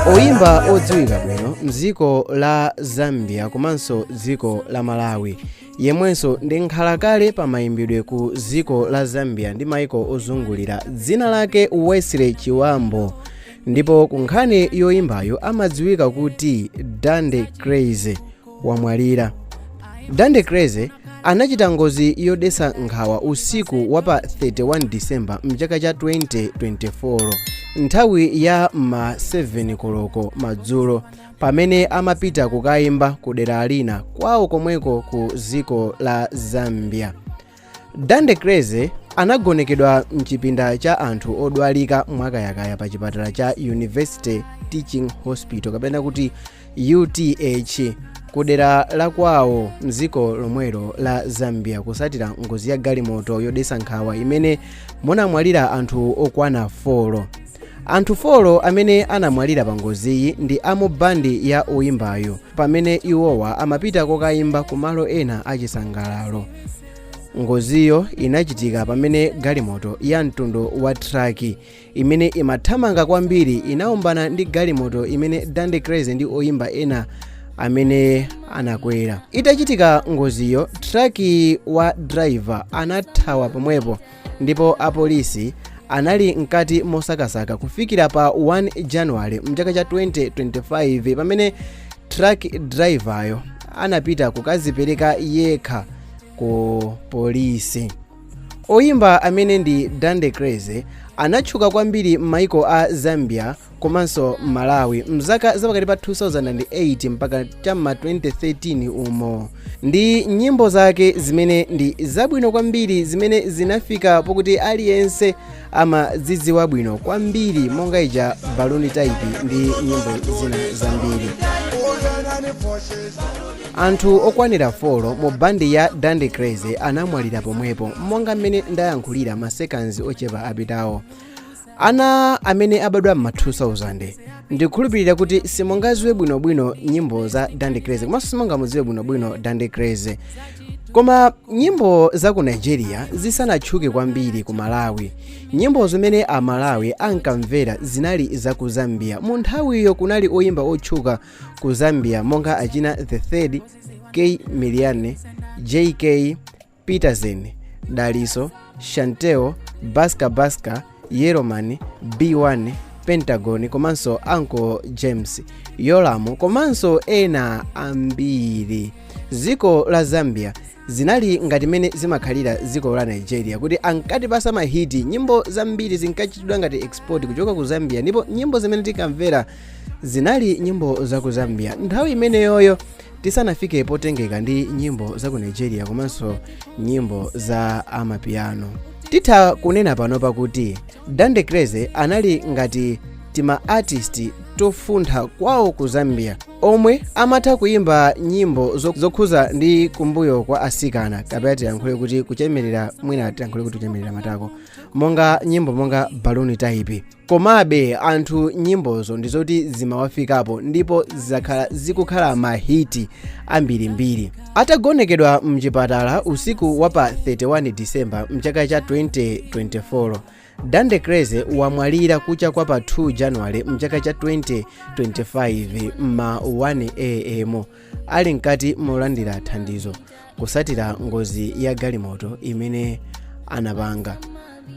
Oyimba odziwika bwino mdziko la Zambia komanso dziko la Malawi, yemwenso ndi nkhalakale pa mayimbidwe ku dziko la Zambia ndi maiko ozungulira, dzina lake Wesley Chiwambo, ndipo ku nkhani yoyimbayo amadziwika kuti Dande Crazy, wamwalira. Dande Crazy anachita ngozi yodetsa nkhawa usiku wa pa 31 Disemba mchaka cha 2024, nthawi ya ma 7 koloko madzulo, pamene amapita kukayimba ku dera lina kwawo komweko ku dziko la Zambia. Dande Crazy anagonekedwa mchipinda cha anthu odwalika mwakayakaya pa chipatala cha University Teaching Hospital, kapena kuti UTH, kudera la kwawo mdziko lomwelo la Zambia, kusatira ngozi ya galimoto yodetsa nkhawa imene munamwalira anthu okwana 4. Anthu 4 amene anamwalira pa ngoziyi ndi amu bandi ya oyimbayo, pamene iwowa amapita kokayimba kumalo ena achisangalalo. Ngoziyo inachitika pamene galimoto ya mtundu wa truck imene imathamanga kwambiri inaombana ndi galimoto imene Dande Crazy ndi oyimba ena amene anakwera. Itachitika ngoziyo, truck wa driver anathawa pomwepo, ndipo apolisi anali mkati mosakasaka kufikira pa 1 January mchaka cha 2025, pamene truck driveryo anapita kukazipereka yekha ku polisi. Oyimba amene ndi Dande Crazy anatchuka kwambiri m'maiko a Zambia komanso Malawi mzaka zapakati pa 2008 mpaka cham'ma 2013 umo, ndi nyimbo zake zimene ndi zabwino kwambiri, zimene zinafika pokuti aliyense amazidziwa bwino kwambiri, monga ija Balloon Type ndi nyimbo zina zambiri. Anthu okwanira 4 mu bandi ya Dande Crazy anamwalira pomwepo, monga mmene ndayankhulira ma seconds ochepa apitawo. Ana amene abadwa m'ma 2000, ndikhulupirira kuti simungaziwe bwinobwino nyimbo za Dande Crazy komanso simungamudziwe bwinobwino Dande Crazy. Koma nyimbo za ku Nigeria zisanatchuke kwambiri ku Malawi, nyimbo zimene Amalawi ankamvera zinali za ku Zambia. Mu nthawiyo kunali oyimba otchuka ku Zambia monga achina The Third, K Miliane, JK Peterson, Daliso, Shanteo, Baska Baska, Yeroman, B1, Pentagon komanso Uncle James, Yolamu komanso ena ambiri. Dziko la Zambia zinali ngati mene zimakhalira dziko la Nigeria, kuti ankatipasa ma hit. Nyimbo zambiri zinkachitidwa ngati export kuchoka ku Zambia, ndipo nyimbo zimene tikamvera zinali nyimbo za ku Zambia nthawi imeneyoyo, tisanafike potengeka ndi nyimbo za ku Nigeria komanso nyimbo za amapiano. Titha kunena pano pakuti Dande Crazy anali ngati tima artist tofuntha kwawo ku Zambia, omwe amatha kuyimba nyimbo zokhuza ndi kumbuyo kwa asikana, kapena tiyankhule kuti kuchemerera, mwina tiyankhule kuti kuchemerera matako, monga nyimbo monga Balloon Type. Komabe anthu nyimbozo ndizoti zimawafikapo ndipo zakhala zikukhala ma hit ambirimbiri. Atagonekedwa mchipatala usiku wa pa 31 Disemba mchaka cha 2024, Dande Crazy wamwalira kucha kwa pa 2 January mchaka cha 2025 ma 1 am, ali mkati molandira thandizo kusatira ngozi ya galimoto imene anapanga.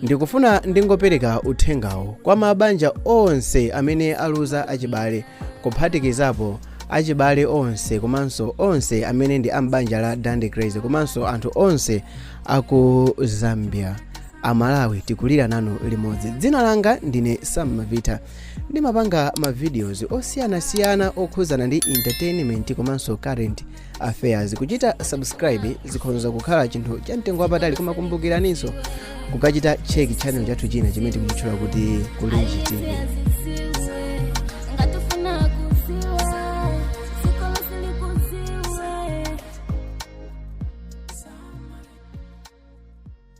Ndikufuna ndingopereka uthengawo kwa mabanja onse amene aluza achibale, kuphatikizapo achibale onse komanso onse amene ndi ambanja la Dande Crazy komanso anthu onse aku Zambia. Amalawi, tikulira nanu limodzi. Dzina langa ndine Sam Mavita, ndimapanga ma videos osiyanasiyana okhuzana ndi entertainment komanso current affairs. Kuchita subscribe zikhonza kukhala chinthu cha mtengo wapatali, koma kumbukiraninso kukachita check channel chathu china chimene tikuchitchula kuti Kulinji TV.